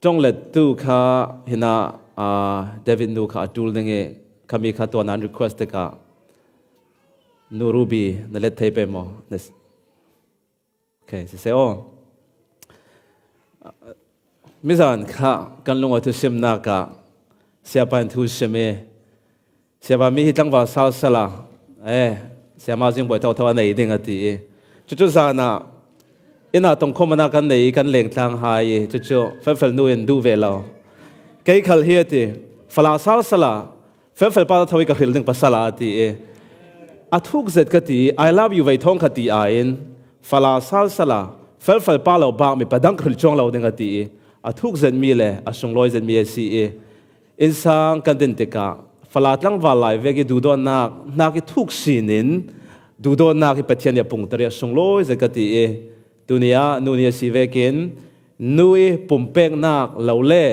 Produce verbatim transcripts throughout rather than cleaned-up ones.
Ṭawnglettu kha hina, aa, David nu kha a ṭul ding i, khami kha tua nan request tikah Nu Ruby na let thei pei maw? Na s-, okay, si se aw. Mizan kha kan lung a thusimnak ah Siapa in thu sim i, Siapa mi hi tlangval sal sala, eh, Siama zingbuai thotho a nei ding a ti i. Cucu zan ah inn ah tongkhawm ah kan nei i kan lengtlang hai i, cucu felfel nu in duh ve lo. Kei khal hi a ti, fala sal sala, felfel pa tho i ka hril ding pasal a ti i. A thuk zet ka ti i, "I love you," vei thawng kha ti ai in, fala sal sala, felfel pa lo bak mipa dang ka hril cuang lo ding a ti i. A thuk zet mi le a sunglawi zet mi a si i. Innsang kan din tikah, fala tlangval lai vek i duhdawtnak, hnak i thuk sin in, duhdawtnak i Pathian i a pungter i a sunglawi zet ka ti i. Tuni ah, nu ni a si vekin, nu i pumpeknak lo le,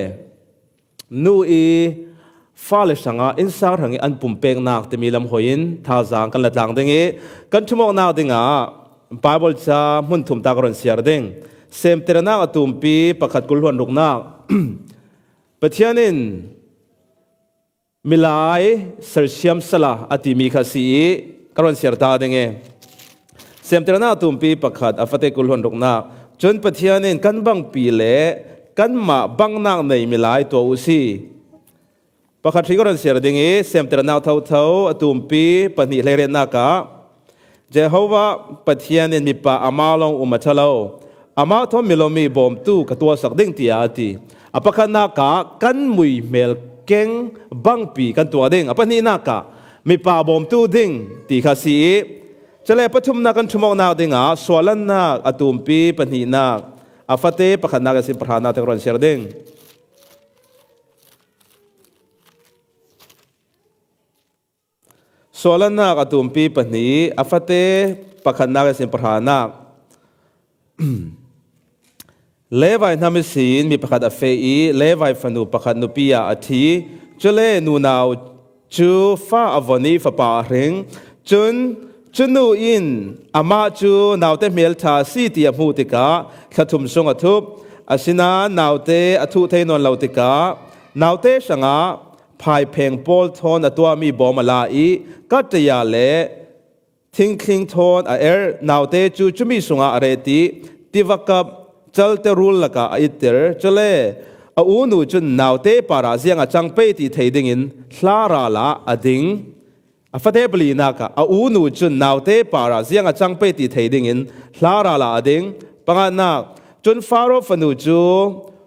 nu i fale hrangah innsang hrang i an pumpeknak timi lam hoi in, thazaang kan la tlang ding i, kan ṭhumawknak dingah, Bible ca hmun thum ta ka run siar ding. Semternak a tumpi pakhat kul hluan ruknak. Pathian in milai sersiam sala a timi kha si i, ka run siar ta ding i. Semternak a tumpi pakhat a fate kul hluan ruknak. Cun Pathian in kan bangpi le kanmah bangnak nei milai tuah uh si. Pakhat hri ka run siar ding i, Semternak thotho a tumpi pahnih hleiretnak ah, Jehovah Pathian in mipa amah lawng um a ṭha lo, amah thawn milomi bawmtu ka tuahsak ding, tiah a ti. A pakhatnak ah kan muihmel keng bangpi kan tuah ding. A pahnihnak ah mipa bawmtu ding ti kha si i, cule pathumnak kan ṭhumawknak dingah suahlannak a tumpi pahnihnak a fate pakhatnak ihsin pahranak te ka run siar ding. Suahlannak a tumpi pahnih, a fate pakhatnak ihsin pahranak. Levi hnam ihsin mi pakhat a feh i, Levi fanu pakhat nupi ah a thi. Cule nunau cu fa a von i fapa a hring. Cun cunu in amah cu naute hmel ṭha a si ti a hmuh tikah thla thum sung a thup. Asinain naute a thuh thei nawn lo tikah naute hrangah phaipheng pawl thawn a tuahmi bawm a la i, kattaya le thingthling thawn a er. Naute cu cumi sungah a ret i, tivakap calte rul lakah a itter. Cule a unu cun naute parah ziang a cang pei ti thei dingin hla ral ah a ding. A fate palinak ah a unu cun naute parah ziang a cang pei ti thei dingin hla ral ah a ding. Panganak, cun Faro fanu cu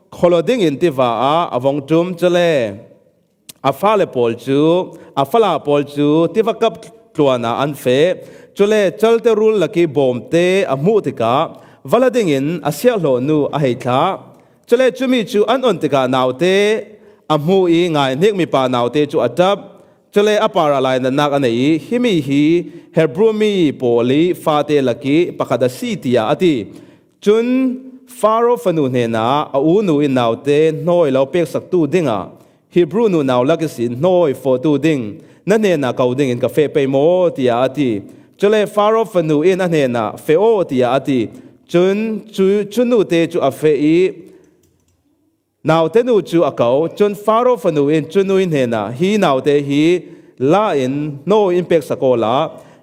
khualo dingin tiva ah a vung ṭum. Cule a fale pawl cu, a fala pawl cu tivakap tluan ah an feh. Cule calte rul lak i bawmte a hmuh tikah va la dingin a siahhlawhnu a hei thlah. Cule cumi cu an on tikah naute a hmuh i ngaihnik mipa naute cu a ṭap. Cule a parah lainatnak a nei i, "Himi hi Hebru mi pawl i fate lak i pakhat a si," tiah a ti. Cun Faro fanu hnenah a unu in naute hnawi lo peksaktu dingah Hebru nunau lak ihsin hnawi fawhtu ding na hnenah ko dingin ka feh pei maw, tiah a ti. Cule Faro fanu in a hnenah, "Feh aw," tiah a ti. Cun cu, cunute cu a feh i naute nu cu a ko. Cun Faro fanu in cunu hnenah, "Hi naute hi la in hnawi in peksak awla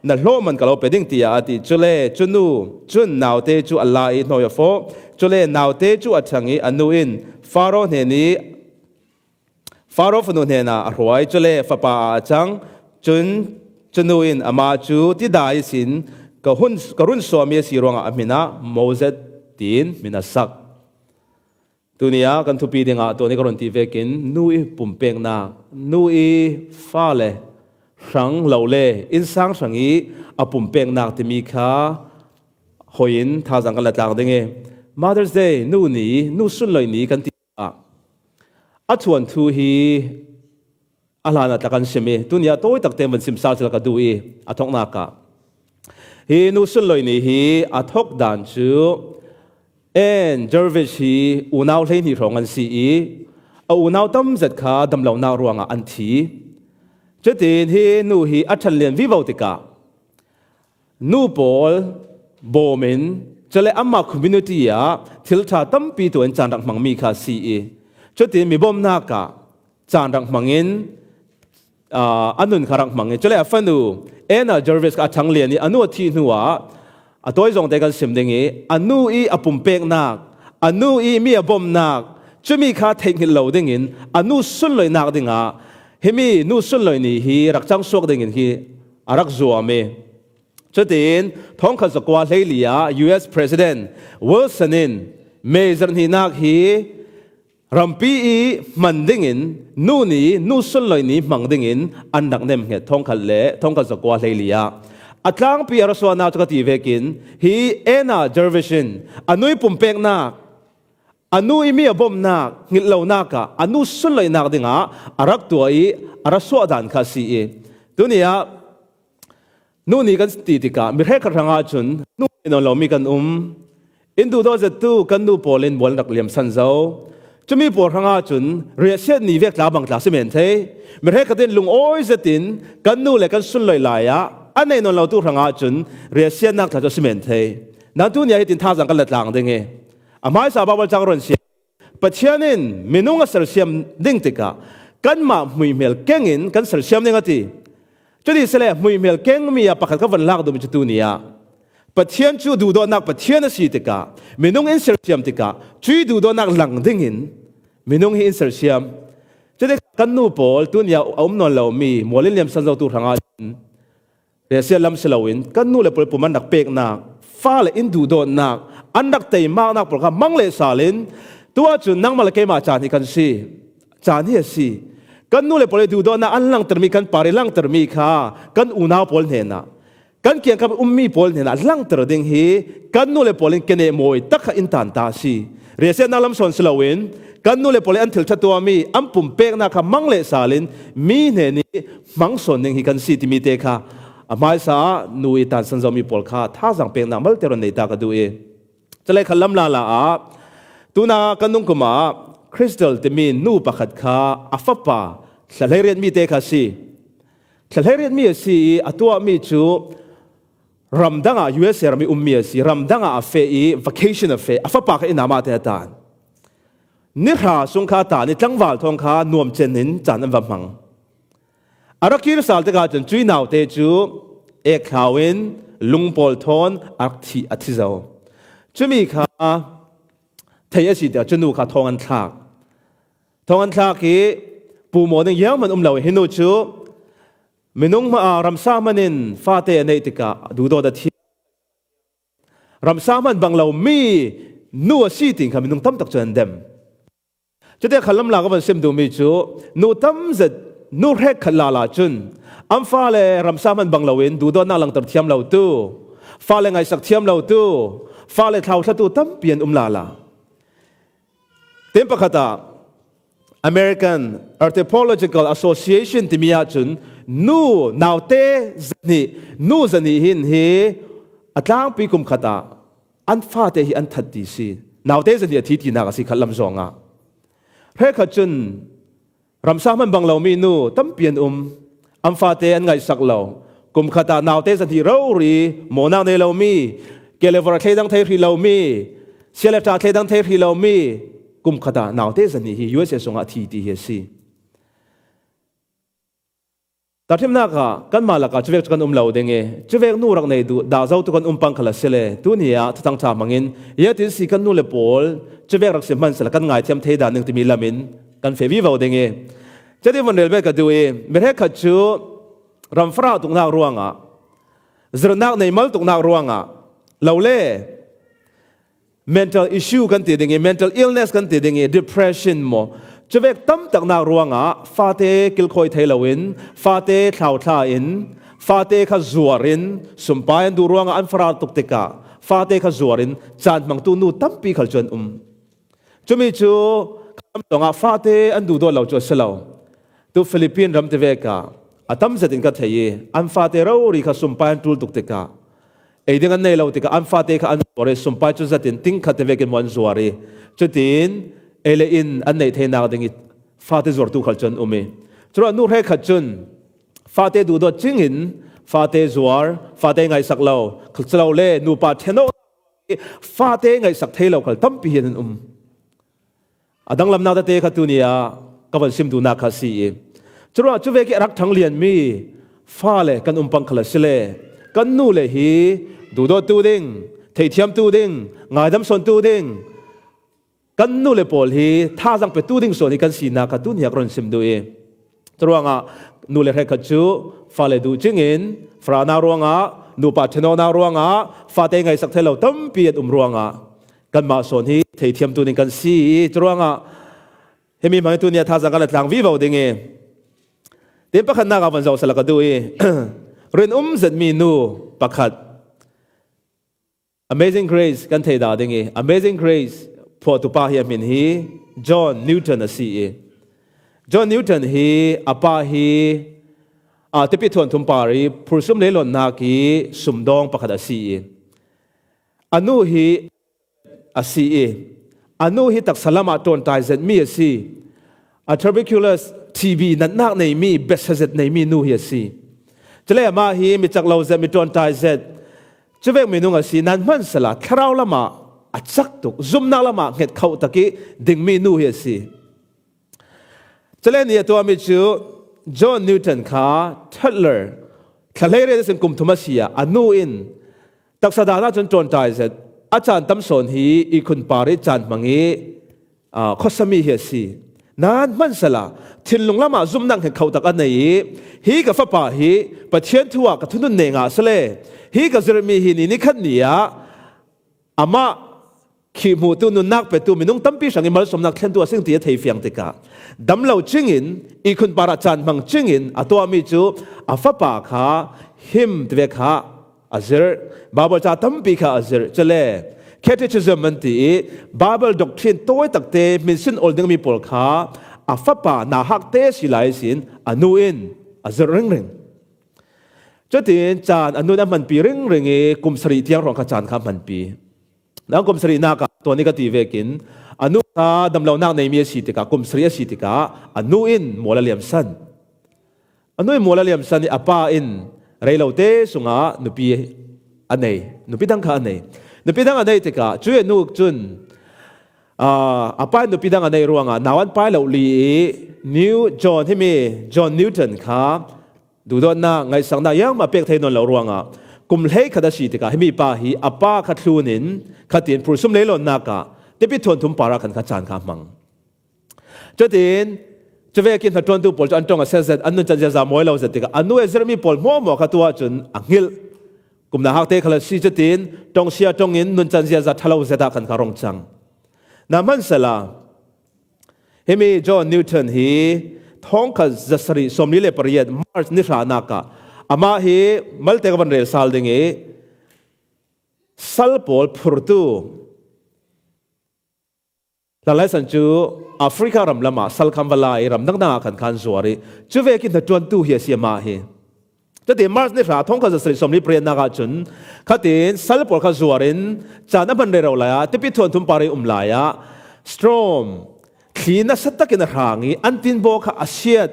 na hlawhman ka lo pe ding," tiah a ti. Cule cunu cun naute cu a la i hnawi a fawh. Cule naute cu a ṭhang i a nu in Faro hnen i Faro fanu hnenah a hruai. Cule fapa ah a cang. Cun cunu in amah cu, "Tidai ihsin ka hun, ka run suahmi a si ruangah a hmin ah Moses tiin min a sak." Tuni ah kan thupi dingah tuan i ka run ti vekin nu i pumpeknak, nu i fale hrang lo le innsang hrang i a pumpeknak timi kha hoi in thazaang kan la tlang ding i, Mother's Day, nu ni, nu sunlawih ni kan ti ah a thuanthu hi a hlan ah tla kan sim i, tuni ah tawi tak tein van sim sal sila ka duh i, a thawknak ah hi nu sunlawih ni hi a thawk dan cu Anne Jarvis hi unau hleihnih hrawng an si i, a unau tam zet kha damlonak ruangah an thi. Cutin hi nu hi a ṭhanlian vivo tikah nu pawl bawm in, cule amah community ah thil ṭha tampi tuah in caan rak hmangmi kha a si i, Cutin mi bomnak ah caan rak hmangin, aa, a nun kha rak hmangin, cule a fanu Anna Jarvis kha a ṭhang lian i a nu a thih hnuah a tawizawngte kan sim ding i, a nu i a pumpeknak, a nu i mi a bomnak, cumi kha theihnghilh lo dingin a nu sunloinak dingah himi nu sunloi ni hi rak cangsuak dingin hi a rak zuam i, cutin thongkhat zakua hleili ah U S President Wilson in May zarh hnihnak hi rampi i hman dingin nu ni, nu sunloi ni hmang dingin an rak nemhnget, thongkhat le thongkhat zakua hleili ah. A tlangpi a ra suahnak cu ka ti vekin hi Anna Jarvis in a nu i pumpeknak, a nu i mi a bomnak, hngilh lonak ah a nu sunloinak dingah a rak tuah i a ra suah dan kha a si i, tuni ah nu ni kan ti tikah mi hrekkhat hrangah cun nu nei nawn lomi kan um. In duhdawt zettu kan nu pawl in mual an rak liamsan zo. Cumi pawl hrangah cun riahsiat ni vek tla bang tla si men thei. Mi hrekkhat in lungawi zetin kan nu le kan sunloi lai ah a nei nawn lotu hrangah cun riahsiatnak tla cu a si men thei. Nain tuni ah hitin thazaang kan la tlang ding i, a hmaisa Baibal cang run si Pathian in minung a sersiam ding tikah kanmah hmuihmel kengin kan sersiam ding a ti. Cuti sile hmuihmel kengmi ah pakhat ka van lak duhmi cu tuni ah Pathian cu duhdawtnak Pathian a si tikah, minung in sersiam tikah, cuih duhdawtnak lang dingin minung hi in sersiam. Cutikah kan nu pawl tuni ah a um nawn lomi mual in liamsan zotu hrangah cun riahsiat lam si loin kan nu le pawl pum an rak peknak, fale in duhdawtnak, an rak teimaknak pawl kha mang leh sal in, tu ahcun nangmah le keimah caan hi kan si. Caan hi a si. Kan nu le pawl i duhdawtnak an langtermi, kan par i langtermi kha kan unau pawl hnenah, kan kiangkap ummi pawl hnenah langter ding hi kan nu le pawl in keneh mawi tak kha in tanta a si. Riahsiatnak lam sawn si loin kan nu le pawl i an thil ṭhatuahmi, an pumpeknak kha mang leh sal in mi hnen i hmang sawn ding hi kan si timi te kha a hmaisa ah nu i tansan zomi pawl kha thazaang peknak malte run nei ta ka duh i, cule khat lam lala ah tuna kan nungkum ah Crystal timi nu pakhat kha a fapa thla hleiriat mi te kha a si. Thla hleiriat mi a si i a tuahmi cu ramdang ah, U S A ram i ummi a si. Ramdang ah a feh i vacation a feh. A fapa kha inn ah mah te a tan. Ni hra sung kha a tan i tlangval thawng kha nuam cen in caan an va hmang. A rak kir sal tikah cun cuih naute cu ek hlau in lung pawl thawn a rak thi, a thi zo. Cumi kha thei a si tikah cu nu kha thawng an thlak. Thawng an thlak i pu maw ding zianghman um lo i, hi nu cu minung hma, aa, ramsa hman in fate a neih tikah duhdawt a thiam. Ramsa hman bang lomi nu a si ti kha minung tam tak cu an dem. Cuti khat lam lak a van sim duhmi cu nu tam zet, nu hrekkhat lala cun an fale ramsa hman bang loin duhdawtnak langter thiam lotu, fale ngaihsak thiam lotu, fale thlauthlatu tampi an um lala. Tin pakhat ah American Anthropological Association timi ahcun nu naute zahnih, nu zahnih hin hi a tlangpi kum khat ah an fate hi an that ti si. Naute zahnih a thi tinak a si khat lam zongah. Hrekkhat cun ramsa hman bang lomi nu tampi an um. An fate an ngaihsak lo. Kum khat ah naute zahnih rori, mawhnak nei lomi, kelevor a thleidang thei hrih lomi, sialeṭha thleidang thei hrih lomi, kum khat ah naute zahnih hi U S A sungah a thi ti hi a si. Tahṭhimnak ah kanmah lakah cuvek cu kan um lo ding i, cuvek nu rak nei duh, dah zotu kan um pang khal a si le, tuni ah Thuthang ṭha hmangin, ziatin si kan nu le pawl cuvek rak si hmansehla kan ngaithiam thei dan ding timi lam in kan feh vivo ding i, cati van rel bet ka duh i, mi hrekkhat cu ram farah tuknak ruangah, zirhnak neimal tuknak ruangah, lo le mental issue kan ti ding i, mental illness kan ti ding i, depression maw, cuvek tamtaknak ruangah fate kilkhawi thei loin, fate thlauthla in, fate kha zuar in, sumpai an duh ruangah an farah tuk tikah fate kha zuar in caan hmangtu nu tampi khal cu an um. Cumi cu khalam zongah fate an duhdawt lo cu a si lo. Tu Philippine ram ti vek ah a tam zet in ka thei i, an fate rori kha sumpai an ṭul tuk tikah, ei ding an nei lo tikah an fate kha an zuar i, sumpai cu zat in ting khat ti vekin maw an zuar i, cutin ei le in an neih theinak ding i fate zuartu khal cu an um i, curuah nu hrekkhat cun fate duhdawt cingin fate zuar, fate ngaihsak lo, kha cu lo le nupa ṭhen awk i fate ngaihsak thei lo khal tampi hi an um. A danglamna tete kha tuni a ka van sim duhnak kha a si i, curuangah cuvek i a rak ṭhang lianmi fale kan um pang khal a si le, kan nu le hi duhdawttu ding, theithiamtu ding, ngaidam sawntu ding, kan nu le pawl hi thazang petu ding sawn hi kan sinak kha tuni a ka run sim duh i, curuangah nu le hrekkhat cu fale duh cingin farana ruangah, nupa ṭhenawknak ruangah, fate ngaihsak thei lo tampi an um ruangah kanmah sawn hi theithiamtu ding kan si i, curuangah himi hmang hi tuni a thazang kan a tlang vivo ding i, tin pakhatnak ah van zoh sal ka duh i, rinum zetmi nu pakhat, Amazing Grace kan thei dah ding i, Amazing Grace phuahtu pa hi a hmin hi John Newton a si i, John Newton hi a pa hi, aa, tipi thuanthum par i phursum leilawnnak i sumdawng pakhat a si i, a nu hi a si i, a nu hi taksa lamah ṭawnṭai zetmi a si. A tuberculosis, T B natnak neimi, betsa zet neimi nu hi a si. Cule amah hi mi cak lo zet, mi ṭawnṭai zet, cuvek minung a si. Nan hmansala thlarau lamah a cak tuk, zumnak lamah hnget khoh tak i dingmi nu hi a si. Cule ni a tuahmi cu John Newton kha toddler, thla hleiriat ihsin kum thum a si ah, a nu in taksa dan ahcun ṭawnṭai zet, a caan tam sawn hi ihkhun par i caan hmang i, aa, khuasami hi a si. Nan hmansala thinlung lamah zumnak hnget khoh tak a nei i, hi ka fapa hi Pathian thu ah ka thunun nengah a si le, hi ka zirhmi hi ni nikhat ni ah amah khihhmuhtu, nunnak petu, minung tampi hrang i malsawmnak thlentu a si ti a thei fiang tikah, dam lo cingin, ihkhun par ah caan hmang cingin a tuahmi cu a fapa kha hymn tivek kha a zirh, Baibal ca tampi kha a zirh. Cule Catechism an ti i, Baibal doctrine tawi takte hminsin ol dingmi pawl kha a fapa nauhakte si lai ihsin a nu in a zirh ringring. Cutin caan a nu in a hmanpi ringring i kum sarih tiang hrawng kha caan kha a hmanpi. Nang kum sarihnak ah tuan i ka ti vekin, a nu kha damlonak neimi a si tikah, kum sarih a si tikah a nu in mual a liamsan. A nu in mual a liamsan i a pa in rei lote sungah nupi a nei, nupi dang kha a nei. Nupi dang a nei tikah cu a nu cun, aa, a pa in nupi dang a nei ruangah nau an pai lo li i, New John, himi John Newton kha duhdawtnak, ngaihsaknak ziangmah pek thei nawn lo ruangah kum hleikhat a si tikah himi pa hi a pa kha thlun in khatin phursum leilawnnak ah tipi thuanthum par ah khan kha caan kha a hmang. Cutin cuvekin hnaṭuantu pawl cu an ṭong a set zet, an nuncan ziaza mawi lo zet tikah a nu a zirhmi pawl hmuahhmuah kha tu ahcun a hngilh. Kum nauhakte khal a si, cutin ṭong sia ṭong in nuncan ziaza ṭha lo zet ah khan kha rung cang. Nan hmansala himi John Newton hi thawngkhat zasarih sawmli le pariat March ni hranak ah amah hi malte ka van rel sal ding i, sal pawl phurtu, Hlanlai san cu Africa ram lamah sal kha an va la i ram dangdang ah khan kha an zuar i, cuvekin hnaṭuantu hi a si amah hi. Cutin March ni hra thawngkhat zasarih sawmli pariatnak ahcun khatin sal pawl kha zuar in caan a hman rero lai ah tipi thuanthum par i um lai ah storm, thli nasa takin a hrang i an tinbaw kha a siat.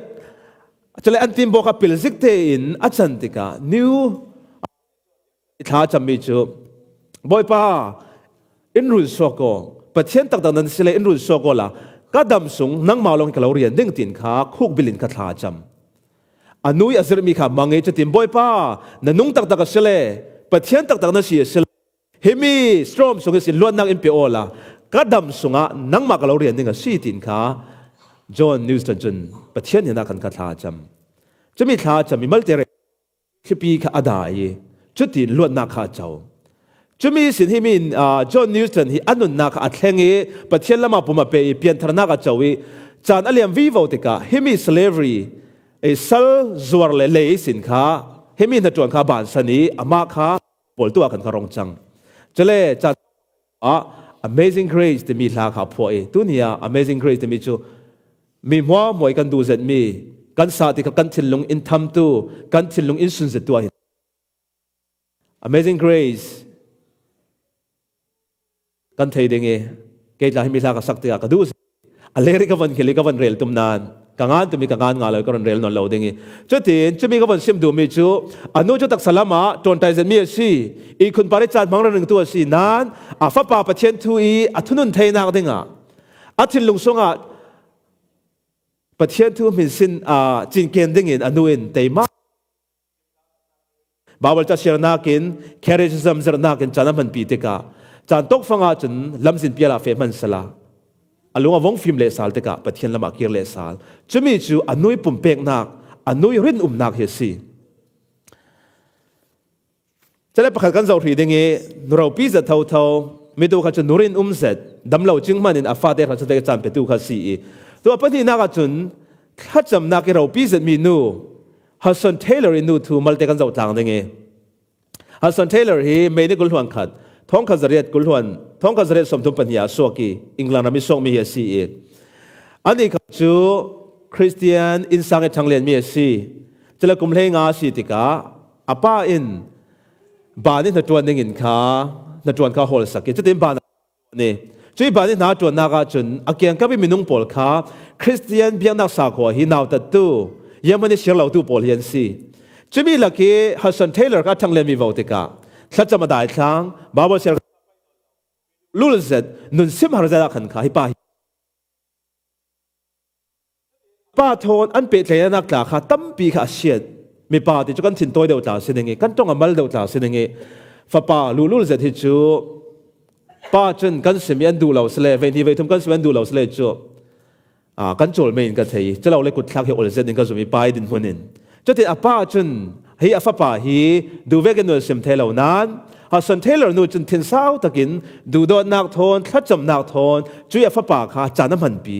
Cule an tinbaw kha pil zik tein a can tikah New i thlacammi cu, "Bawipa, in run suak aw, Pathian taktak nan si le in run suak awla ka dam sung nangmah lawng hi ka lo rian ding," tin kha khukbil in kha thlacam. A nu i a zirhmi kha mang i cutin, "Bawipa, na nung taktak a si le Pathian taktak na si a si le himi storm sung ihsin luatnak in pe awla ka dam sungah nangmah ka lo rian ding a si," tin kha John Newton cun Pathian hnenah khan kha thlacam. Cumi thlacam i malte rei thlipi kha a dai i cutin luatnak kha a co. Cumi sin himi, aa, John Newton hi a nunnak kha a thleng i Pathian lamah pum a pe i piantharnak a co i caan a liam vivo tikah himi slavery, i sal zuar le lei sin kha himi hnaṭuan kha a bansan i amah kha pawl tu ah khan kha rung cang. Cule caan ah Amazing Grace timi hla kha a phuah i, tuni ah Amazing Grace timi cu mi hmuahhmuah i kan duh zetmi, kan sah tikah kan thinlung in thamtu, kan thinlung in sunzettu ah hin Amazing Grace kan thei ding i, kei tla himi hla ka sak tikah ka duh zet. A ler i ka van khilh i ka van rel tum nain ka ngan tum i ka ngan nga lo i ka run rel nawn lo ding i. Cutin cumi ka van sim duhmi cu a nu cu taksa lamah ṭawnṭai zetmi a si. Ihkhun par i caan hmang ringringtu a si. Nain a fapa Pathian thu i a thunun theinak dingah A thinlung sungah Pathian thu hminsin a cinken dingin a nu in tei mah. Bible ca siarnakin catechism zirhnakin caan a hmanpi tikah caan tawkfang ahcun lamzin pial ah feh hmansala a lung a vong fim lehsal tikah Pathian lamah kir lehsal. Cumi cu a nu ih pumpeknak, a nu ih rinumnak hi a si. Cale pakhat kan zoh hrih ding ih, nu ropi zet thotho, mi tu kha cu nu rinum zet, dam lo cing hman in a fate hrawh caan petu kha si ih, tu a pahnihnak ahcun thlacamnak ih ropi zetmi nu, Hudson Taylor ih nu thu malte kan zoh tlang ding ih, Hudson Taylor hi May ni kul hluan khat, thawngkhat zariat kul hluan, thawngkhat zariat sawmthum pahnih ah suak ih, England ram ih suakmi hi a si ih, anih kha cu Khristian innsang ih ṭhanglenmi a si. Cule kum hleinga a si tikah a pa in ban ih hnaṭuan dingin kha, hnaṭuan kha hawlsak ih, cutin ban a ṭuan ih, cuih ban ih hnaṭuannak ahcun a kiangkap ih minung pawl kha Khristian biaknak sakhua hi nautattu, zianghman ih siar lotu pawl hi an si. Cumi lak ih Hudson Taylor kha a ṭhanglenmi vo tikah thlacam a daithlang, Bible siar lul zet, nun sim har zet ah khan kha hi pa hi. Pa thawn an pehtlaihnak tla kha tampi kha a siat. Mipa ti cu kan thin tawi deuh tla si ding ih, kan ṭong a mal deuh tla si ding ih, fapa lulul zet hi cu pa cun kan sim ih an duh lo si le, veihnih veithum kan sim ih an duh lo si le cu, aa, kan cawlmei in ka thei ih, calo le kutthlak hi ol zet in ka zum ih pa ih dinhmun in. Cutin a pa cun hi a fapa hi duh vekin nun a sim thei lo nain, Hudson Taylor nu cun thinsau takin duhdawtnak thawn, thlacamnak thawn, cuih a fapa kha caan a hmanpi.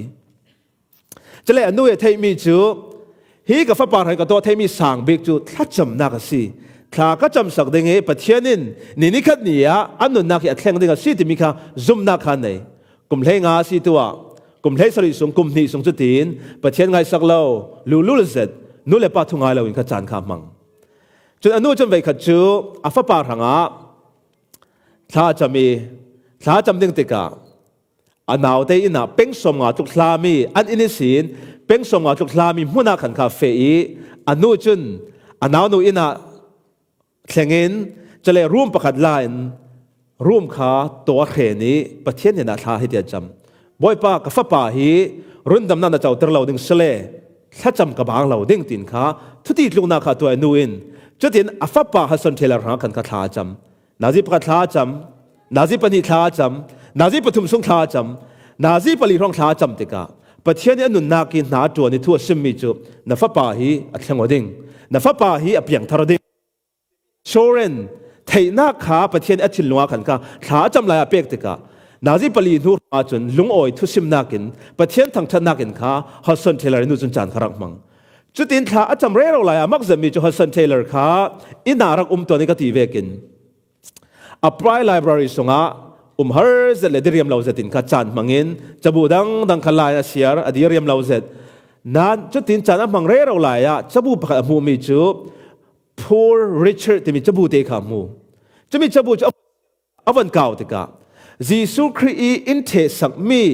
Cule a nu ih a theihmi cu, hi ka fapa hran ka tuah theihmi sang bik cu thlacamnak a si. Thla ka camsak ding ih Pathian in ni nikhat ni ah a nunnak hi a thleng ding a si timi kha zumhnak kha a nei. Kum hleinga a si tu ah, kum hleisarih sung, kum hnih sung cutin Pathian ngaihsak lo, lulul zet, nu le pa thu ngai loin kha caan kha a hmang. Cun a nu cun veikhat cu a fapa hrangah thla a cam ih, thla a cam ding tikah, a naute inn ah peng sawmnga tluk hlami, an inn ihsin peng sawmnga tluk hlami hmun ah khan kha a feh ih, a nu cun a naunu inn ah thleng in, cule rum pakhat la in, rum kha taw a hren ih Pathian hnenah thla hiti a cam. Bawipa, ka fapa hi rundamnak na coter lo ding si le thlacam ka bang lo ding, tin kha thuti tluknak kha a tuah ih a nu in, cutin a fapa Hudson Taylor hrangah khan kha thla a cam. Nazi pakhat thla a cam, nazi pahnih thla a cam, nazi pathum sung thla a cam, nazi pali hrawng thla a cam tikah Pathian ih a nunnak ih hna a ṭuan ih thu a simmi cu, na fapa hi a thleng aw ding, na fapa hi a piangthar aw ding. Soren theihnak kha Pathian ih a thinlung ah khan kha thla a cam lai ah pek tikah, nazi pali hnu hrangah cun lungawi thusimnak in, Pathian thangṭhatnak in kha Hudson Taylor ih nu cun caan kha rak hmang. Cutin thla a cam rero lai ah a mak zetmi cu Hudson Taylor kha inn ah rak um tuan ih ka ti vekin, Upright Library sungah um har zet le diriam lo zet in kha caan hmangin cabu dangdang kha lai a siar, a diriam lo zet. Nain cutin caan a hmang rero lai ah cabu pakhat a hmuhmi cu Poor Richard timi cabu te kha a hmu. Cumi cabu cu a, a van kau tikah Jesuh Khrih ih in ṭhehsakmi,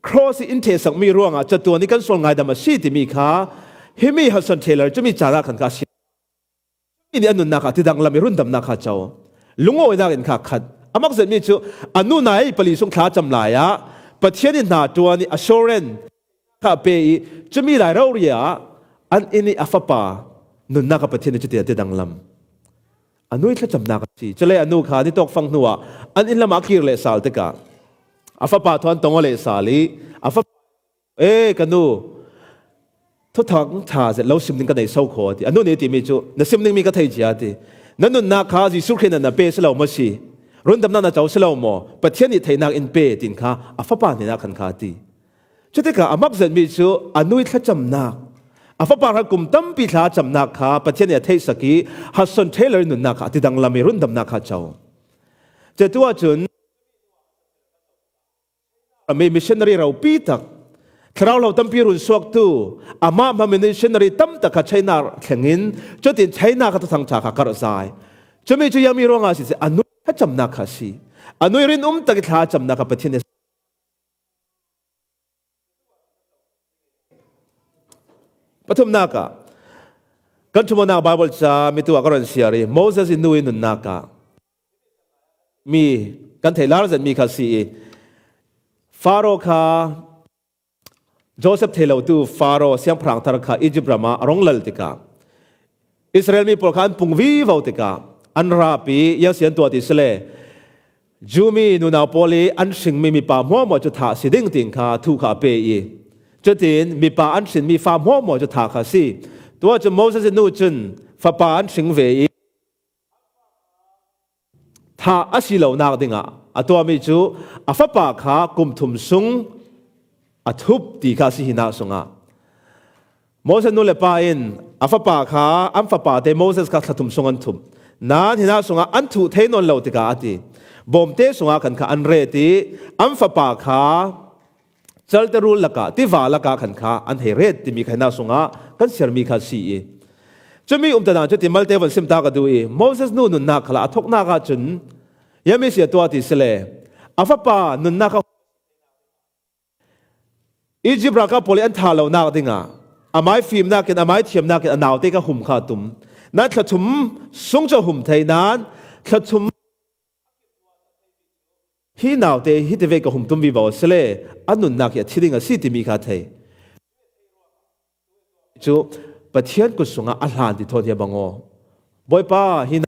cross ih in ṭhehsakmi ruangah catuan ih kan sual ngaidam a si timi kha himi Hudson Taylor cumi caan ah khan kha a si. Nih a nunnak kha a tidang lam ih rundamnak kha a co. Lungawinak in kha a khat. A mak zetmi cu a nu nazi pali sung thla a cam lai ah Pathian ih hna a ṭuan ih a Soren kha a pe ih, cumi lai rori ah an inn ih a fapa nunnak kha Pathian ih cutin a tidang lam. A nu ih thlacamnak a si. Cule a nu kha ni tawkfang hnuah an inn lamah a kir lehsal tikah a fapa thawn tong aw lehsal ih a fapa, "E, ka nu, thuthang ṭha zet lo sim ding ka nei so kho," a ti. A nu nih a timi cu, "Na sim dingmi ka thei cia," a ti. "Na nunnak kha Jesuh Khrih nih na pe si lo maw si? Rundamnak na co si lo maw? Pathian nih theihnak in pe," tin kha a fapa hnenah khan kha a ti. Cutikah a mak zetmi cu a nu ih thlacamnak, a fapa hrang kum tampi thla a camnak kha Pathian nih a theihsak ih Hudson Taylor ih nunnak kha a tidang lam ih rundamnak kha a co. Cutu ahcun ram ih missionary ropi tak, thlarau hlo tampi run suaktu, amah hmang missionary tam tak kha China thleng in, cutin China kha thuthang ṭha kha karh zai. Cumi cu ziangmi ruangah a si, a nu ih thlacamnak kha a si. A nu ih rinum tak ih thla a camnak kha Pathian nih. Pathumnak ah, kan ṭhumawnak Bible ca mi tu ah ka run siar ih, Moses ih nu ih nunnak ah mi kan theih lar zetmi kha a si ih, Faro kha, Joseph thei lotu Faro siangpahrang thar kha Egypt ramah a rong lal tikah Israel mi pawl kha an pung vivo tikah an rap i, iang sian tua ti sile, Jew mi nunau pawl i an hringmi mipa hmuahhmuah cu thah si ding tiin kha thu kha a pe i, cutin mipa an hrinmi fa hmuahhmuah cu thah kha si. Tua cu Moses i nu cun fapa an hring ve i, thah a si lonak dingah a tuahmi cu a fapa kha kum thum sung a thup ti kha a si. Hinah sungah Moses nu le pa in a fapa kha, an fapa te Moses kha thla thum sung an thup. Nain hinah sungah an thuh thei nawn lo tikah a ti. Bawmte sungah khan kha an ret i, an fapa kha calte rul lakah, tiva lakah khan kha an hei ret timi kha hinah sungah kan siarmi kha si i, cumi umtadan cu ti malte von sim ta ka duh i, Moses nu nunnak khalah a thoknak ahcun, yami si a tuah ti sile, a fapa nunnak kha Egypt ralkap pawl i an thah lonak dingah amai fimnak in, amai thiamnak in a naute kha hum kha a tum. Nain thla thum sung cu a hum thei. Nain thla thum hi naute hi tivek ka hum tum vivo asile, a nunnak hi a thi ding a si timi kha a thei. Cu Pathian kut sungah a hlan ti thawn hi a bang aw. Bawipa, hi na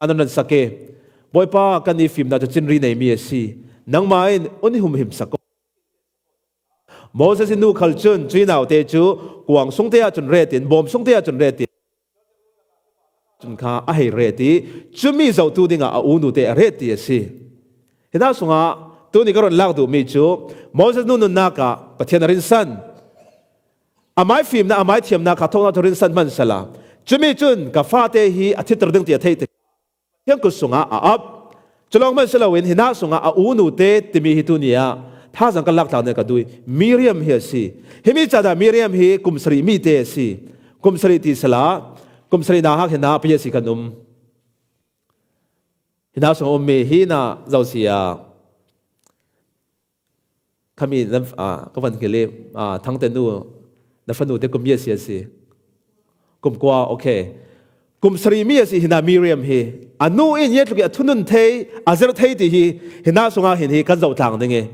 an ransak e. Bawipa, kan i fimnak cu cinri neimi a si. Nangmah in un i humhim sak aw. Moses i nu khal cun cuih naute cu kuang sungte ahcun retin, bawm sungte ahcun retin, cun kha a hei ret i, cumi zohtu dingah a u nute a ret ti a si. Hinah sungah tuni ka run lak duhmi cu Moses nu nunnak ah Pathian a rinsan. Amai fimnak, amai thiamnak kha thoknak cu rinsan hmansala, cumi cun ka fate hi a thiter ding ti a theih tik Pathian kut sungah a ap. Cu lawng hman si loin hinah sungah a u nute timi hi tuni ah thazang kan lak tlang ding ka duh i, Miriam hi a si. Himi caan ah Miriam hi kum sarih mi te a si. Kum sarih ti sala, kum sarih nauhak hinah pahnih a si kan um. Hinah sungah ummi hi na zosia. Khami na, ah, ka van hngilh i, ah, Thangte nu, na fanu te kum bia si a si. Kum kua, okay. Kum sarih mi a si hina Miriam hi. A nu in i tluk i a thunun thei, a zirh thei ti hi, hina sungah hin hi kan zoh tlang ding i.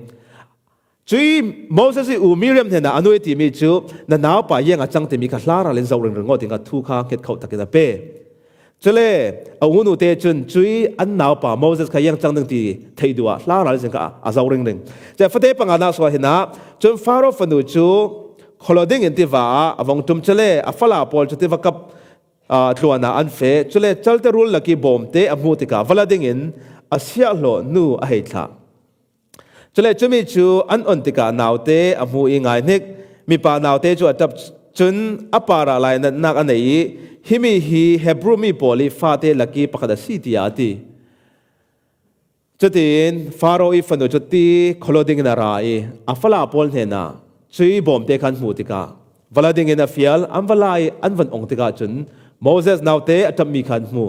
Cui Moses i u Miriam hnenah a nu i timi cu, na naupa iang a cang timi kha hla ral in zoh ringring aw, ti kha thu kha hnget khoh takin a pe. Cule a u nute cun cui an naupa Moses kha iang cang ding ti theih duh ah hla ral in kha a zoh ringring. Cun fate panga nak sungah hinah, cun Faro fanu cu khualo ding in tiva ah a vong ṭum. Cule a fala pawl cu tiva kap, aa, tluan ah an feh. Cule calte rul lak i bawmte a hmuh tikah va la ding in a siahhlawh nu a hei thlah. Cule cumi cu an on tikah naute a hmu i, ngaihnik, mipa naute cu a ṭap. Cun a parah lainatnak a nei i, himi hi Hebru mi pawl i fate lak i pakhat a si, tiah a ti. Cutin Faro i fanu cu ti khualo ding in a ra i, a fala pawl hnenah cui bawmte kha an hmuh tikah va la ding in a fial. An va la i an van ong tikah cun Moses naute a ṭapmi kha an hmu.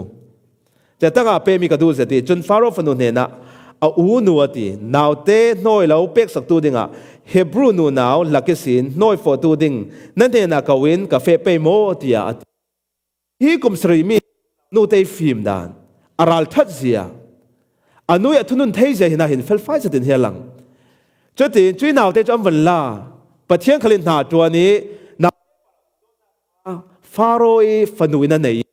Cetangah pemi ka duh zet i, cun Faro fanu hnenah a u nu a ti, naute hnawi lo peksaktu dingah Hebru nunau lak ihsin hnawi fawhtu ding na hnenah ko in ka feh pei maw, tiah a ti. Hi kum sarih mi nute i fim dan, a ralṭhat zia, a nu i a thunun thei zia hinah hin felfai zetin hi a lang. Cutin cui naute cu an van la, Pathian khal in hna ṭuan i, na Faro i fanu in a nei.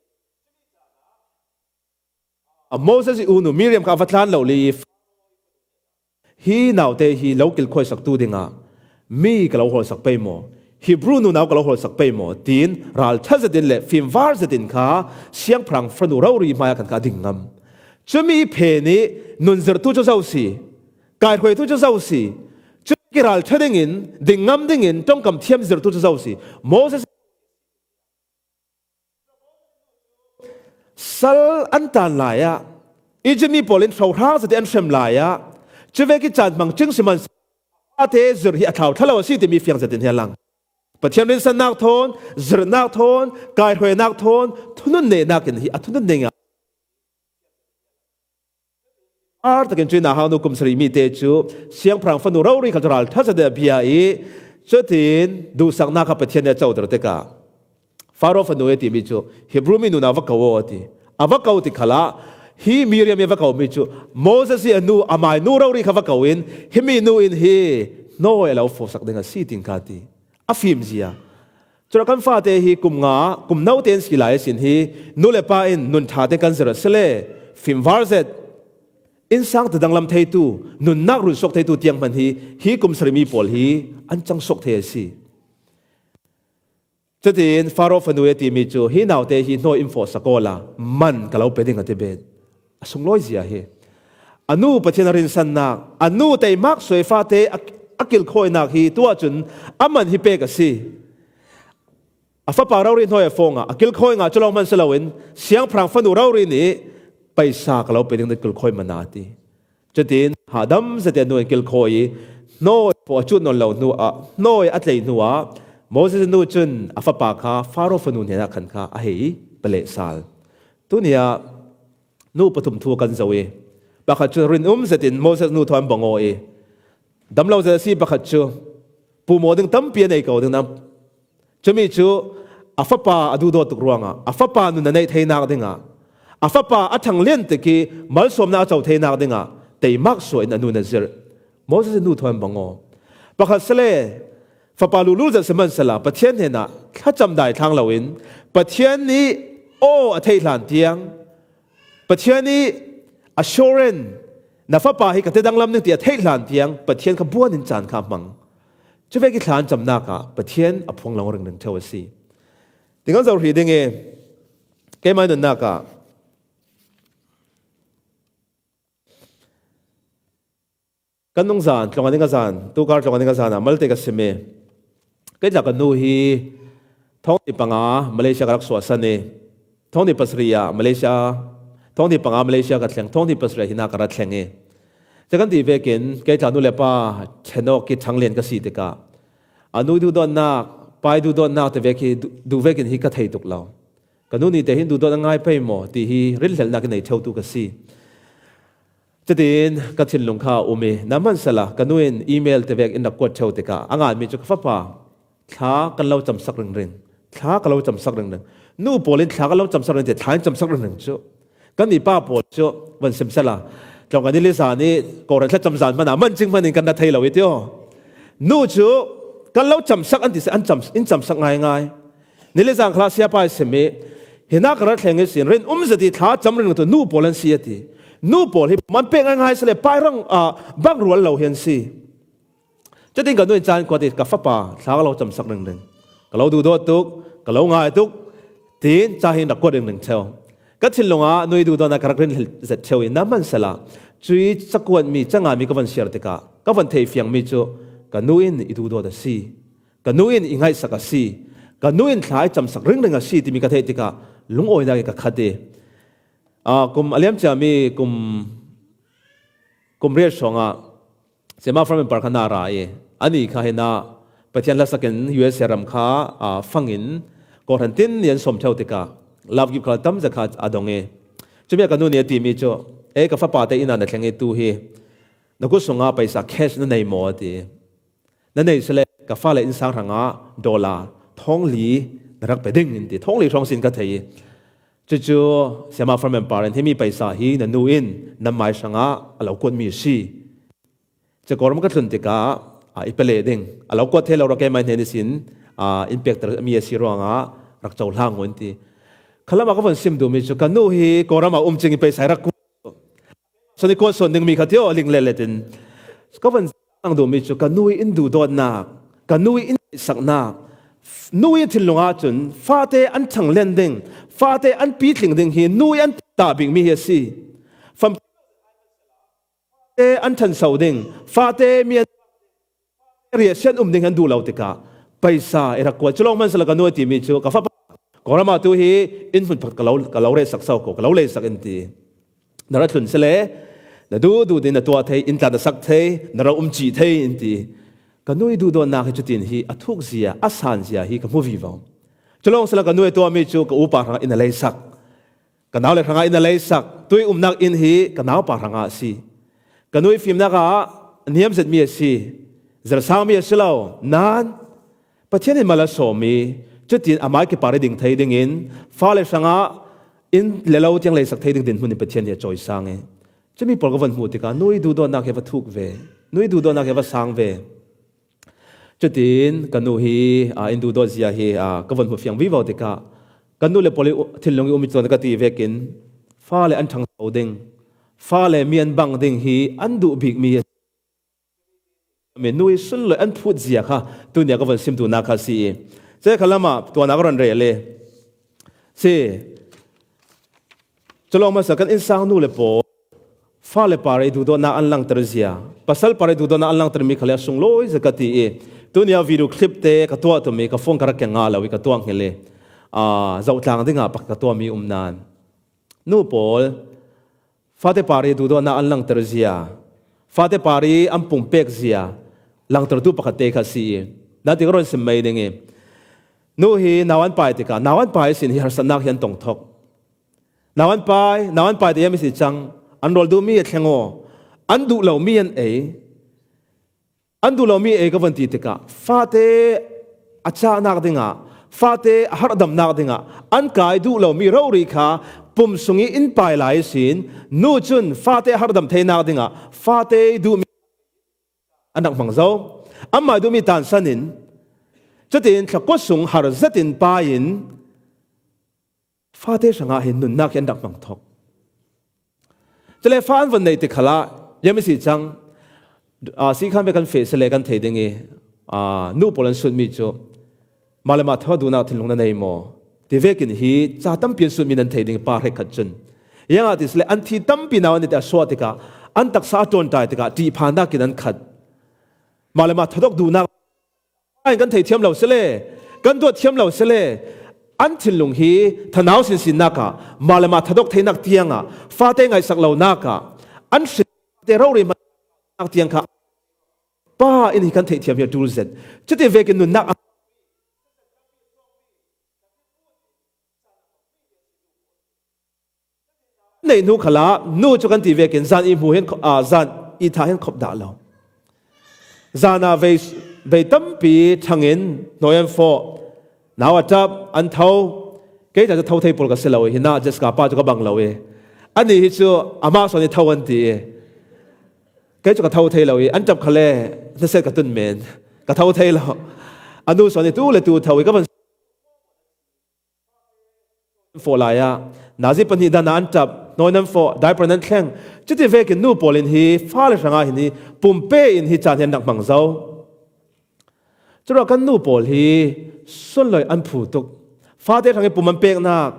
A Moses i unu Miriam kha a va tlan lo li i, hi naute hi lo kilkhuaisaktu dingah mi ka lo hawlsak pei maw, Hebru nunau ka lo hawlsak pei maw, tiin ralṭha zetin le fimvar zetin kha siangpahrang fanu rori hmaiah khan kha a ding ngam. Cumi phen i nun zirhtu cu zo si, kaihruaitu cu zo si, cumi kiralṭha dingin, ding ngam dingin, ṭongkam thiam zirhtu cu zo si. Moses sal an tan lai ah, Egypt mi pawl in hrohrang zetin an hrem lai ah, cuvek i caan hmang cing si man, ate zirh hi a thlau thla lo a si timi fiang zetin hi a lang. Pathian rinsannak thawn, zirhnak thawn, kaihruainak thawn, thunun nehnak in hi a thunun ding ah, ar takin cui nauhak nu kum sarih mi te cu siangpahrang fanu rori khal cu ralṭha zetin a bia i, cutin duhsaknak kha Pathian nih a coter tikah, Faro fanu e timi cu Hebru mi nunau va ko aw a ti. A va ko ti khalah Hi Miriam i va ko mi cu Moses i a nu, a mai nu rori kha va ko in, himi nu in hi hnawi a lo fawsak ding a si, tin kha ti. A fimzia. Cura kan fate hi kum nga, kum no te an si lai a sin hi, nu le pa in nun ṭha te kan zir a si le, fimvar zet, innsang ta danglam theitu, nunnak runsuak theitu tiang hman hi, hi kum sarih mi pawl hi an cang suak thei a si. Cutin Faro fanu e timi cu, hi naute hi hnawi in fawsak awla man ka lo pe ding a ti bet. A sunglawi zia hi. A nu Pathian a rinsannak, a nu teimak suai fate a, a kilkhawinak hi tuah cun a man hi pek a si. A fapa rori hnawi a fawng ah, a kilkhawi ngah cu lawng hman si loin, siangpahrang fanu rori nih paisa ka lo pe ding na kilkhawi man a ti. Cutin hahdam zete nu in kilkhawi i, hnawi pawh a cut nawn lo hnu ah, hnawi a tlei hnu ah, Moses nu cun a fapa kha Faro fanu hnenah khan kha a hei paleh sal. Tuni ah nu pathum thu kan zoh i, pakhat cu rinum zetin Moses nu thawn bang aw i, dam lo zet a si, pakhat cu pumaw ding tampi a nei ko ding na. Cumi cu a fapa a duhdawt tuk ruangah a fapa nun a neih theinak dingah, a fapa a ṭhang lian tik i malsawmnak a co theinak dingah teimak suah in a nu na zirh. Moses nu thawn bang aw. Pakhat si le, fapa lulul zet si hmansala Pathian hnenah thlacam dai thlang loin Pathian nih aw a theih hlan tiang, Pathian nih assurance, na fapa hi ka ti danglam ding ti a theih hlan tiang Pathian kha buan in caan kha a hmang. Cuvek i thla an camnak ah Pathian a phuang lo ringring ṭheu a si. Ti kan zoh hrih ding i, keimah nunnak ah kan nungzan, tlawng a ding a zan, tukar tlawng a ding a zan ah malte ka sim i, kei tla ka nu hi thawng ni panga Malaysia ka rak suahsan i, thawng ni pasarih ah Malaysia, thawng ni panga Malaysia ka thleng, thawng ni pasarih ah hinah ka ra thleng i, ca kan ti vekin kei tla nu le pa ṭhenawk i ṭhanglian ka si tikah a nu duhdawtnak, pa i duhdawtnak te vek hi duh, duh vekin hi ka thei tuk lo. Ka nu nih te hin duhdawt a ngai pei maw ti hi rinhlelhnak i nei ṭheutu ka si. Cutin ka thinlung kha a um i, na hmansala ka nu in email te vek in rak kuat ṭheu tikah a nganmi cu ka fapa, thla kan lo camsak ringring, thla ka lo camsak ringring. Nu pawl in thla kan lo camsak ringring ti, thla in camsak ringring cu. Kan mipa pawl cu van sim sala, tlawng kan ni lizan i Kawhhran thlacam zan hmanh ah man cing hmanh in kan ra thei lo i tio. Nu cu kan lo camsak an ti si, an cam, in camsak ngaingai. Nilizang khalah siapa i sim i, hinah ka rat thleng i sin, rin um zet i thla cam ringring tu nu pawl an si a ti. Nu pawl hi man pek ngaingai si le, pai rang, ah, bang rual lo hi an si. Cutin ka nu in caan kuat i ka fapa thla ka lo camsak ringring. Ka lo duhdawt tuk, ka lo ngai tuk, tiin ca hin rak kuat ringring ṭheu. Ka thinlung ah nu i duhdawtnak ka rak rin zet ṭheu i, na hmansala cui cakuatmi, canganmi ka van siar tikah ka van thei fiangmi cu ka nu in i duhdawt a si. Ka nu in i ngaihsak a si. Ka nu in thla i camsak ringring a si timi ka theih tikah lungawinak i ka khat i, aa, kum a liam ciami kum, kum riat hrawngah Siama Fromenpar kha na ra i, ani kha hinah Pathian hlasak in U S A ram kha, aa, fangin Kawhhran tin ni an sawm ṭheu tikah love gift kha tam zet kha a dong i, cumi ah ka nu nih a timi cu, "Ei, ka fapa te inn ah na thleng i tu hi na kut sungah paisa cash na nei maw?" a ti. "Na nei si le, ka fale innsang hrangah dollar thawng li na rak pe ding," in ti. Thawng li hrawng sin ka thei i, cucu Siama Fromenpar in, "Himi paisa hi na nu in nan mai hrangah a lo kuatmi a si. Ca Kawlram ka tlun tikah, aa, i pe leh ding. A lo kuat thei lo rak keimah hnen ihsin, aa, in pekter mi a si ruangah rak cohlang u," in ti. Khalam ah ka von sim duhmi cu ka nu hi Kawlram ah um cing i paisa i rak kuat. Sawn i kuat sawn dingmi kha tio a ling letlet in ka van sang duhmi cu ka nu i in duhdawtnak, ka nu i in ngaihsaknak, nu i thinlung ahcun fate an ṭhang len ding, fate an pitling ding hi nu i an tahbikmi hi a si. Fam te an ṭhanso ding, fate mi an riahsiat um ding an duh lo tikah paisa i rak kuat. Cu lawng hmansala ka nu a timi cu ka fapa, "Kawlram ah tu hi inn hmun pakhat ka lo, ka lo retsak so ko, ka lo leisak," in ti. "Na ra thlun si le, na duh duh ding na tuah thei, inn tla na sak thei, na ra um cih thei," in ti. Ka nu i duhdawtnak hi cutin hi a thukzia, a sanzia hi ka hmu vivo. Cu lawng sila ka nu i tuahmi cu ka upa hrangah inn a leisak. Ka nau le hrangah inn a leisak. Tui umnak inn hi ka naupa hrangah a si. Ka nu i fimnak ah a niam zetmi a si. Zersangmi a si lo. Nain Pathian in mal a sawm i, cutin amah kipar i ding thei dingin fale hrangah inn le lo tiang leisak thei ding dinhmun in Pathian hi a cawisang e. Cumi pawl ka von hmuh tikah nu i duhdawtnak hi a va thuk ve, nu i duhdawtnak hi a va sang ve. Cutin ka nu hi, aa, in duhdawt zia hi, aa, ka von hmuh fiang vivo tikah ka nu le pawl i u-, thinlung i um i tuan ka ti vekin fale an ṭhangso ding, fale mi an bang ding hi an duh bikmi a si. Mi nu i sunlawih an phut zia kha tunia ka von sim duhnak kha a si i, cekha lamah tuanah ka ron rel e. Si. Culawng hmasa kan innsang nu le pawl fale pare duhdawtnak an langter zia, pasal pare duhdawtnak an langter mi khal hi a sunglawi zia ka ti i, tunia video clip te ka tuah tum i ka phone ka rak keng nga lo i ka tuah nghil i, aa, zohtlang dingah pakhat ka tuahmi um nan. Nu pawl fate pare duhdawtnak an langter zia, fate pare an pumpek zia langtertu pakhat te kha si i, nanti ka ron sim mai ding i, nu hi nau an pai tikah nau an pai sin hi harsatnak hi an tong thok. Nau an pai, nau an pai te hiam i si cang, an rawl duhmi a thleng aw, an duh lomi an ei. An duh lomi ei ka von ti tikah fate a cahnak dingah, fate a harhdamnak dingah an kai duh lomi rori kha pum sung i in pai lai ihsin, nu cun fate a harhdam theinak dingah fate duhmi an rak hmang zo. Anmah duhmi tansan in, cutin thlakua sung har zetin pai in, fate hrangah hin nunnak hi an rak hmang thok. Cule fa an von neih ti khalah, hiam i si cang, aa, si khan ve kan feh si le kan thei ding i, aa, nu pawl an sunmi cu, mah le mah thaw duhnak thinlung na nei maw? Ti vekin hi ca tampi an sunmi nan thei ding i pa hrekkhat cun. Ziangah ti si le an thi tampi nau an i ti a suah tikah, an taksa a ṭawnṭai tikah ṭihphannak in an khat. Mah le mah thadok duhnak in kan theithiam lo si le, kan duatthiam lo si le, an thinlung hi thanau sinsinnak ah, mah le mah thadok theinak tiangah, fate ngaihsak lonak ah, an hrin fate rori hmannak tiang kha pa in hi kan theithiam hi a ṭul zet. Cuti vekin nunnak a neih hnu khalah nu cu kan ti vekin zan i hmu hi an kho-, aa, zan i tha hi an khop dah lo. Zan ah vei, vei tampi ṭhangin hnawi an fawh, nau a ṭap, an tho. Kei tla cu tho thei pawl ka si lo i, hinah Jessica pa cu ka bang lo i, anih hi cu amah sawn i tho an ti i, kei cu ka tho thei lo i, an ṭap khal le hnaset ka tun men, ka tho thei lo. A nu sawn i tu le tu tho i ka van fawh lai ah, nazi pahnih dan ah an ṭap, hnawi nan fawh, diaper nan thleng. Cuti vekin nu pawl in hi fale hrangah hin hi pumpe in hi caan hi an rak hmang zo. Curuah kan nu pawl hi sunlawih an phu tuk. Fate hrang i pum an peknak,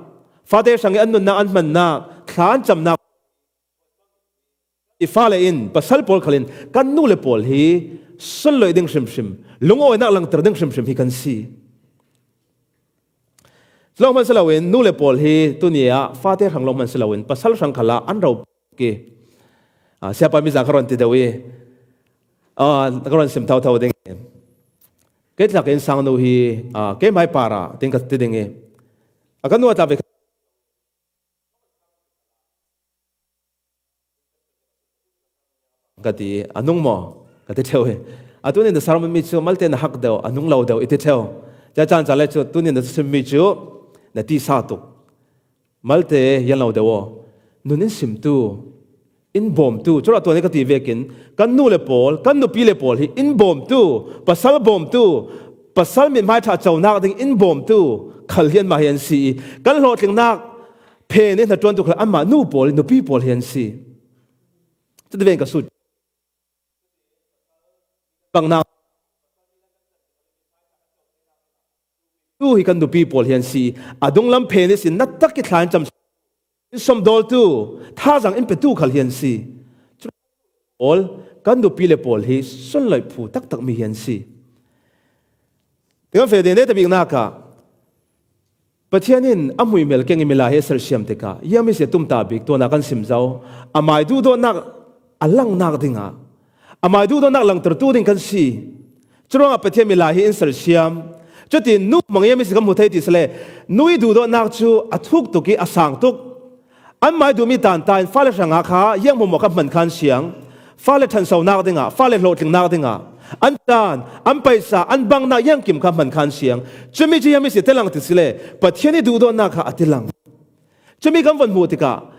fate hrang i an nunnak an hmannak, thla an camnak, i fale in, pasal pawl khal in kan nu le pawl hi sunlawih ding hrimhrim, lungawinak langter ding hrimhrim hi kan si. Cu lawng hman si loin, nu le pawl hi tuni ah fate hrang lawng hman si loin, pasal hrang khalah an ro ki. Ah, siapa mizan kha ron ti deuh i, ah, ka ron sim thotho ding i. Kei tlak in sang nu hi, ah, keimai par ah, tin ka ti ding i. A kan nu a tla ve ka ti, a nung maw? Ka ti ṭheu hi. A tunin na sermon mi cu malte na hak deuh, a nung lo deuh i ti ṭheu. Ca caan ca le cu tunin na sim mi cu na tisa tuk. Malte yan lo deuh aw. Nun in simtu, in bawmtu, curuah tuan i ka ti vekin, kan nu le pawl, kan nupi le pawl hi in bawmtu, pasal bawmtu, pasal mithmai ṭha conak ding in bawmtu khal hi anmah hi an si i, kan hlawhtlingnak phen i hnaṭuantu khal anmah nu pawl, nupi pawl hi an si. Cuti ven ka sut. Bangnak tu hi kan nupi pawl hi an si. A dunglam phen ihsin na tak i thla in cam, in sawmdawltu, thazaang in petu khal hi an si. Cu pawl, kan nupi le pawl hi sunlawih phu taktakmi hi an si. Ti kan feh ding, neta biknak ah Pathian in a hmuihmel keng i milai hi a sersiam tikah, ziang mi si a tumtah bik tuanah kan sim zo. Amai duhdawtnak a langnak dingah, amai duhdawtnak langtertu ding kan si. Curuangah Pathian milai hi in sersiam. Cutin nu hmang ziang mi si kan hmu thei ti si le, nu i duhdawtnak cu a thuk tuk i a sang tuk. Anmai duhmi tanta in fale hrangah kha ziang hmuahhmuah kha hman khan siang, fale ṭhansonak dingah, fale hlawhtlingnak dingah, an caan, an paisa, an bangnak ziangkim kha hman khan siang. Cumi cu ziang mi si tilang ti si le, Pathian i duhdawtnak kha a tilang. Cumi kan von hmuh tikah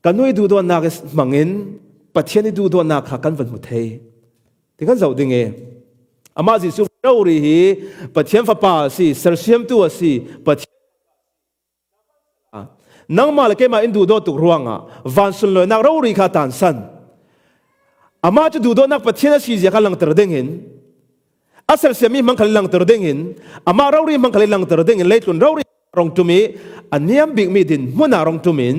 kan nu i duhdawtnak i hmangin Pathian i duhdawtnak kha kan von hmu thei. Ti kan zoh ding i, amah Jesuh rori hi Pathian Fapa a si, sersiamtu a si, Pathian, nangmah le keimah in duhdawt tuk ruangah van sunlawinak rori kha tansan. Amah cu duhdawtnak Pathian a si zia kha langter dingin, a sersiammi hmang khal in langter dingin, amah rori hmang khal in langter dingin, leitlun rori rong ṭum i a niam bikmi dinhmun ah rong ṭum in,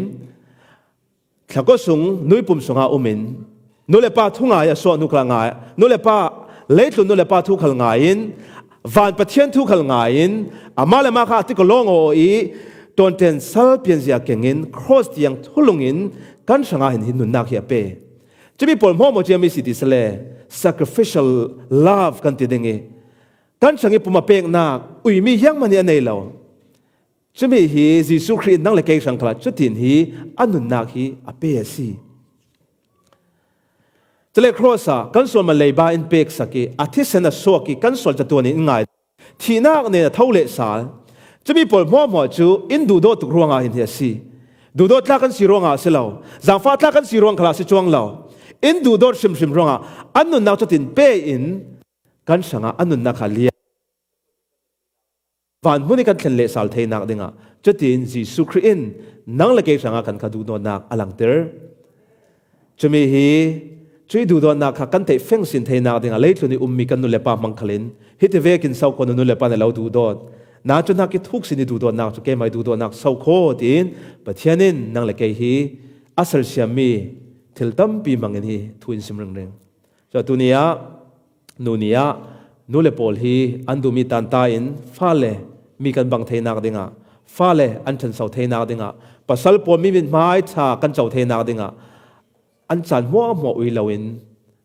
thlakaw sung, nu i pum sungah um in, nu le pa thu ngai a suah hnu khal ngai, nu le pa, leitlun nu le pa thu khal ngai in, van Pathian thu khal ngai in, amah le amah kha a ti ka lawng aw i, ṭawnṭen sal pianzia keng in, cross tiang thulung in kan hrangah hin hi nunnak hi a pe. Cumi pawl hmuahhmuah ciami si ti sele, sacrificial love kan ti ding i, kan hrang i pum a peknak uimi hiangmani a nei lo. Cumi hi Jesuh Khrih in nang le kei hrang khalah cutin hi a nunnak hi a pe a si. Cule cross ah kan sual man leiba in peksak i, a thisen a suak i, kan sual catuan in ngai. Thihnak nen a tho lehsal. Cumi pawl hmuahhmuah cu in duhdawt tuk ruangah hin hi a si. Duhdawt tlak kan si ruangah a si lo. Zangfah tlak kan si ruang khalah a si cuang lo. In duhdawt hrimhrim ruangah an nunnak cutin pe in kan hrangah an nunnak kha lian. Van hmun i kan thlen lehsal theinak dingah cutin Jesuh Khrih in nang le kei hrangah kan kha duhdawtnak a langter. Cumi hi, cuih duhdawtnak kha kan theih feng sin theinak dingah leitlun i ummi kan nu le pa hmang khalin hiti vekin so kho, nu le pa na lo duhdawt. Na cu hnak i thuk sin i duhdawtnak cu keimah i duhdawtnak so kho, tiin Pathian in nang le kei hi a sersiammi thil tampi hmangin hi thu in sim ringring. Cun tuni ah, nu ni ah, nu le pawl hi an duhmi tanta in fale mi kan bang theinak dingah, fale an ṭhanso theinak dingah, pasal pawl mi mithmai ṭha kan co theinak dingah, an caan hmuahhmuah ui loin,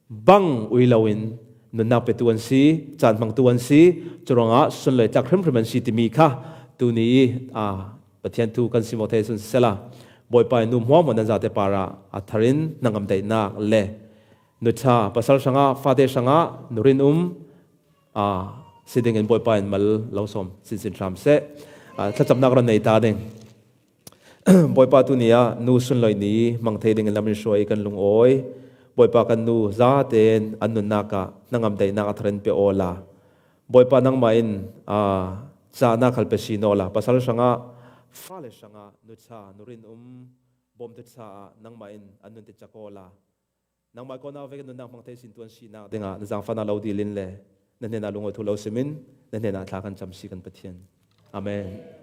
bang ui loin, nunnak petu an si, caan hmangtu an si. Curuangah sunlawi tlak hrimhrim an si timi kha tuni i, aa, Pathian thu kan sim aw thei sun sisela, Bawipa in nu hmuahhmuah nan zate parah a tharin hnangam daihnak le nuṭha, pasal hrangah, fate hrangah, nurin um, aa, si dingin Bawipa in mal lo sawm sinsin hram seh. Aa, thlacamnak ron nei ta ding. Bawipa, tuni ah nu sunlawi ni hmang thei dingin lam in hruai i kan lungawi. Bawipa, kan nu zaten an nunnak ah hnangam daihnak a tharin pe awla, Bawipa, nangmah in, aa, cahnak khal pe si naw la, pasal hrangah, fale hrangah, nuṭha, nurin um, bawmtu ṭha ah nangmah in an nun ti cak awla, nangmah kona vek nunnak hmang thei sin tuan sinak dingah na zangfahnak lo dil in le na hnenah lungawi thu lo simin na hnenah thla kan cam si kan Pathian. Amen.